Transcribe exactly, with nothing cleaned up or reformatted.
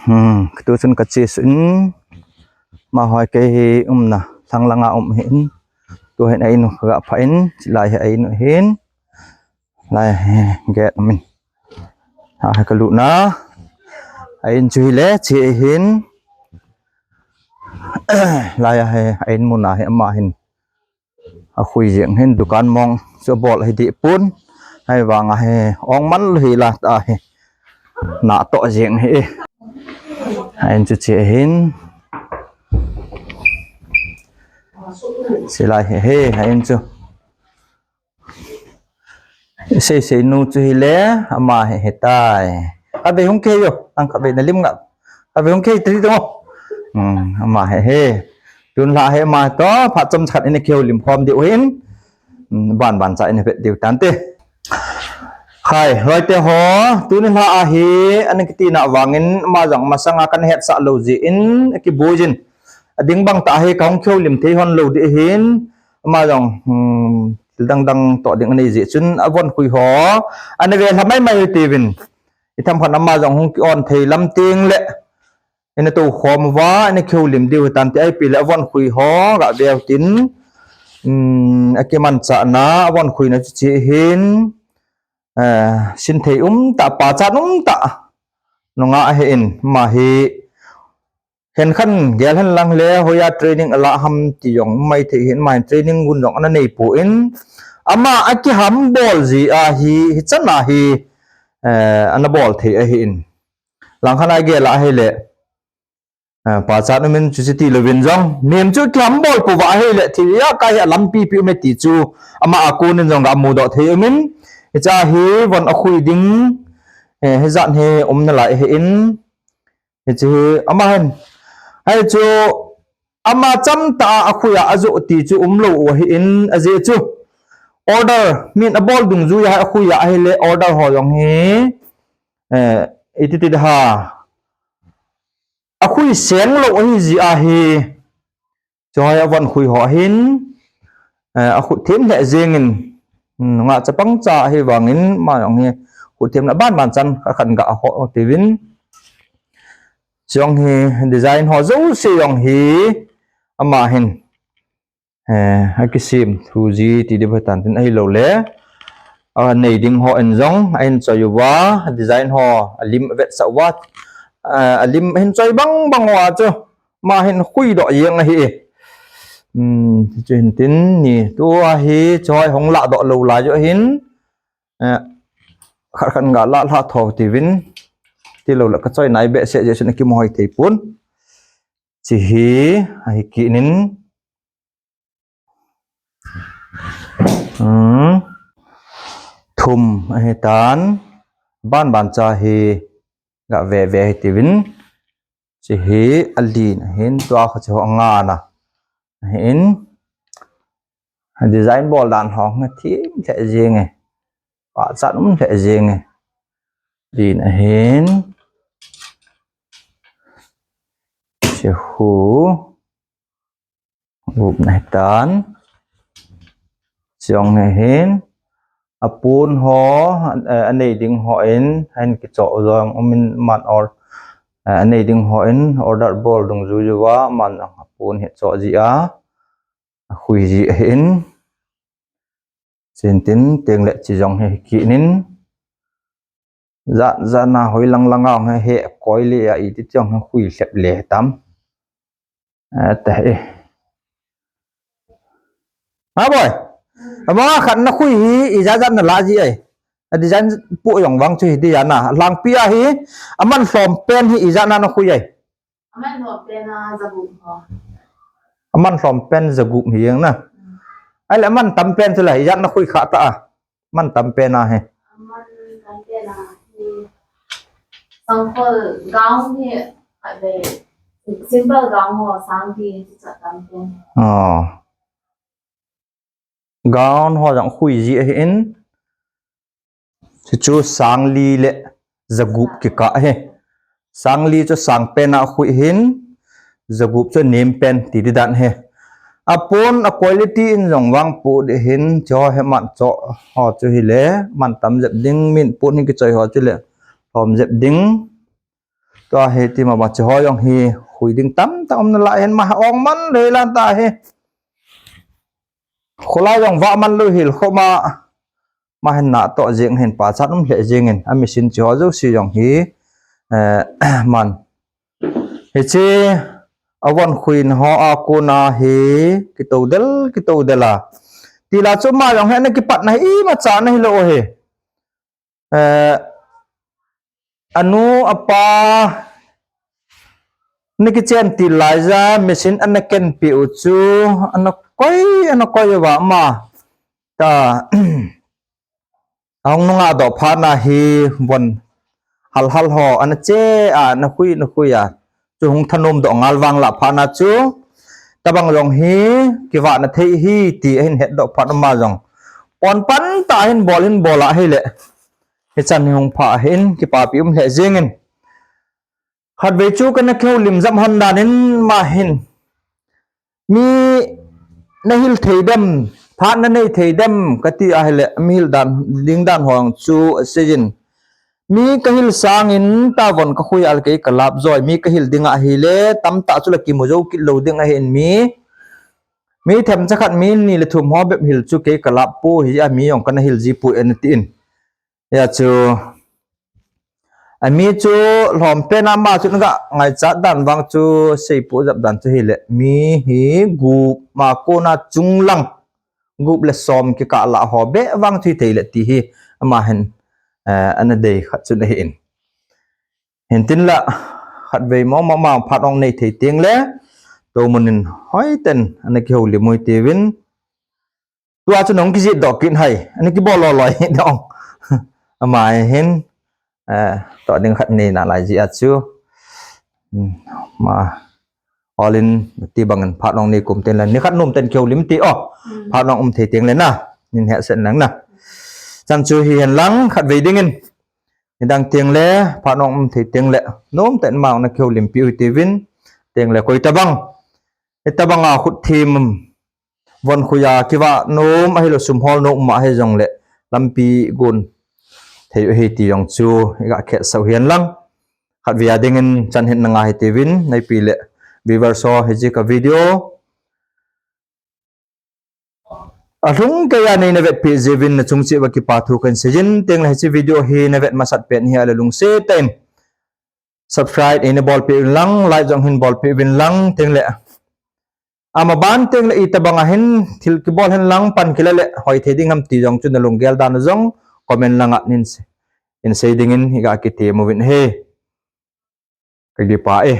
Hmm, tu chun ka che suh in, ma hoi kei hi umna, thang langa um hin, tu hin a in u ka ga pha in, chilai hi a in u hin, lai hi gate um in. Ha, ka lut na, a in chu hi le, che hin, lai hi a in mun a hi ama hin. A khui jeng hin dukan mong chu bol hi di pun. Hai vang a hi ong man lu hi la ta hi. Na to jeng hi. Hai in chu che hin. Silai hi hi hai in chu. Sei sei nu chu hi le ama hi hi tai. Ka be hung ke yo. Ang ka be na lim nga. Ka be hung ke tri to. Hmm, ama hi hi. Tun la hi ama to phat chom khat in keu lim khom diu hin. Hmm, ban ban cha in vet diu tan te. Hai, loi te ho, tuni la a hi, an kiti na vangin, ama jong masanga kan het sa lo ji in, ki bu jin. A ding bang ta hi, ka hung keu lim thei hon lo di hin, ama jong, hmm, dang dang to ding nei ji chun, a von khui ho, an ve la mai mai ti vin. I tham khan ama jong hung ki on thei lam ting le. Ina to khom va, ina keu lim diu tan ti ai pi le a von khui ho, ga veu tin. Hmm, a ki man cha na, a von khui na chu chi hin. Eh, sin thei um ta, pa cha um ta. Nunga a he in, ma hi. Hen khan gel hen lang le, hoya training ala ham ti jong, mai thei hin, ma hin training gun jong, ana nei pu in. Ama a ki ham bol ji a hi, hi chan a hi, eh, ana bol thei a hi in. Lang khan a gel a hi le. Eh, pa cha um in chu chi ti lo vin jong. Mem chu ki ham bol pu va hi le, thi ya ka hi a lampi pi um e ti chu. Ama a kun in jong ga mu do thei um in. Hi cha hi von a khui ding. Eh, hi zan hi um na lai hi in. Hichu ama hen. Hai chu ama cham ta a khui a ajo ti chu um lo u hi in a je chu. Order min a bol dungjui a khui a hi le order ho jong hi. Eh, iti ti ha. A khui seng lo u hi ji a hi. Choi a von khui ho hin, eh, a khut them le jeng in, mm, nga chapang cha hi vangin, ma jong hi khut them na ban ban chan kha khan ga ho ti vin. Jong hi design ho jo se jong hi ama hin, eh, a kisim thu ji ti di ba tan tin a hi lo le. A nei ding ho in jong, a in choi uva, design ho, a lim vet sa uva, eh, a lim hin choi bang bang uva chu. Ma hin khui do jeng a hi. Hmm, chu hin tin ni tu a hi choi hong la do lo la jo hin. Eh, khat khat ga la la tho ti vin. Ti lo la ka choi nai be se je sun ki mo hoi thei pun. Chi hi, a hi ki nin. Hmm. Thum a hi tan. Ban ban cha hi. Ga ve ve hi ti vin. Chi hi a lin a hin tua kha chi ho a nga na. A hin. Design bol dan ho nga thim le jeng e. Pa chan um le jeng e. Lin a hin. Chi hu. Gup na hi tan. Chiong hi hin. A pun ho, eh, a nei ding ho in, hin ki cho jong um in man or, eh, a nei ding ho in, order bol dungjui uva, man a pun hi cho ji a. A khui ji a hin. Chin tin, teng le chi jong hi ki nin. Za, za na hoi lang lang a hong he, he koi le a i ti chong he khui hlep le tam. A te e. Ha boy. Ama khat na khui hi, i za za na la ji ai. A design pu jong vang chu hi di ya na. Lang pi a hi, aman hlom pen hi i za na na khui ai. Aman hlom pen a za gup ho. Aman hlom pen za gup hi jeng na. Ai le aman tam pen chu la, i za na khui kha ta a. Man tam pen a hi. Man tam pen a hi. Sangkhol gown hi, a ve, simple gown ho, sang hi, chu cha tam pen. Oh. Gown ho jong khui ji a hi in. Chu chu sang li le za gup ki ka hi. Sang li chu sang pen a khui hin. Za gup chu nem pen ti di dan hi. A pon a quality in jong vang pu di hin cho he man cho ho chu hi le man tam jep ding min pon hi ki choi ho chu le hom jep ding. Tua hi ti ma ba chi ho jong hi hui ding tamtah um nalai hin ma ong man le lan ta hi. Khulai jong va man lou hil kho ma. Ma hin na to jing hin pa chat um le jing in a machine chi ho jo si jong hi. Eh, man. Hichi a von khuin ho a kuna hi kito del, kito del a. Ti la chu ma jong hi na kipat na hi ma cha na hi lo hi. Eh, anu apa ni kichen ti lai ja machine ana ken pi u chu ana koi, ana koi va ma. Ta ahung nunga do pha na hi von hal hal ho ana che a na khui, na khui a. Chu hung thanom do ngal vang la pha na chu. Tabang jong hi kiva na thei hi ti ahin het do pha na ma jong. Pon pan ta hin bol hin bol a hi le. Hi chan hi hung pha hin kipa pi um le jing in. Khat vei chu kana keu lim jam han dan in ma hin. Mi na hil thei dem, phat na nei thei dem, ka ti a hi le, mi hil dan, ding dan ho chu a sei in. Mi ka hil sang in ta von ka khui al kei ka lap joi, mi ka hil ding a hi le, tam ta chu la kimu jo kit lo ding a hin mi. Mi them cha khat mi ni le thum ho bep hil chu kei ka lap pu hi a mi jong kana hil ji pu en ti in. Ya chu. A mi chu lhom pen a ma chu nga ngai chat dan vang chu sei pu jap dan chu hi le. Mi hi gup ma kona chung lang. Gup le som kikah la ho be vang chu hi thei le ti hi. Ama hin, eh, ana dei khat chu na hi in. Hin tin la khat vei mo ma ma phat ong nei thei ting le. To mun in hoi ten ana kihou le mui ti vin. Tua chu nong kijit doh kit hai. Ani kibol loloi hi dong. Ama hin, eh, to ding khat nei nalai ji a chu. Hmm, ma, all in ti bang in phat nong nei kum ten le. Ni khat num ten keu lim ti o. Hmm. Phat nong um thei teng le na. Nin he sen lang na. Chan chu hi hen lang khat vei ding in. Ni dang teng le, phat nong um thei teng le. Num ten ma na keu lim pi u ti vin. Teng le koi ta bang. Hi ta bang a khut thim. Von khuya kiva nom, ahilo sum hol nom ma hi jong le lampi gun thei u hi ti jong chu i ga khet sau hian lang. Khat via ding in chan hin na nga hi ti vin, nei pi le viewers ho hi ji ka video. A hlung kei a nei na vet pi ji vin na chung chi va kipa thu kan sei jin, teng le hi chi video hi na vet masat pen hi a le lung se ta in. Subscribe ei na bol pi vin lang, like jong hin bol pi vin lang, teng le. Ama ban teng le i ta bang a hin thil kibol hen lang pan kila le hoi thei ding ham ti jong chu na lunggel dan jong comment lang a nin se. In sei ding in hi ga kiti mu vin he. Ka gi pa e.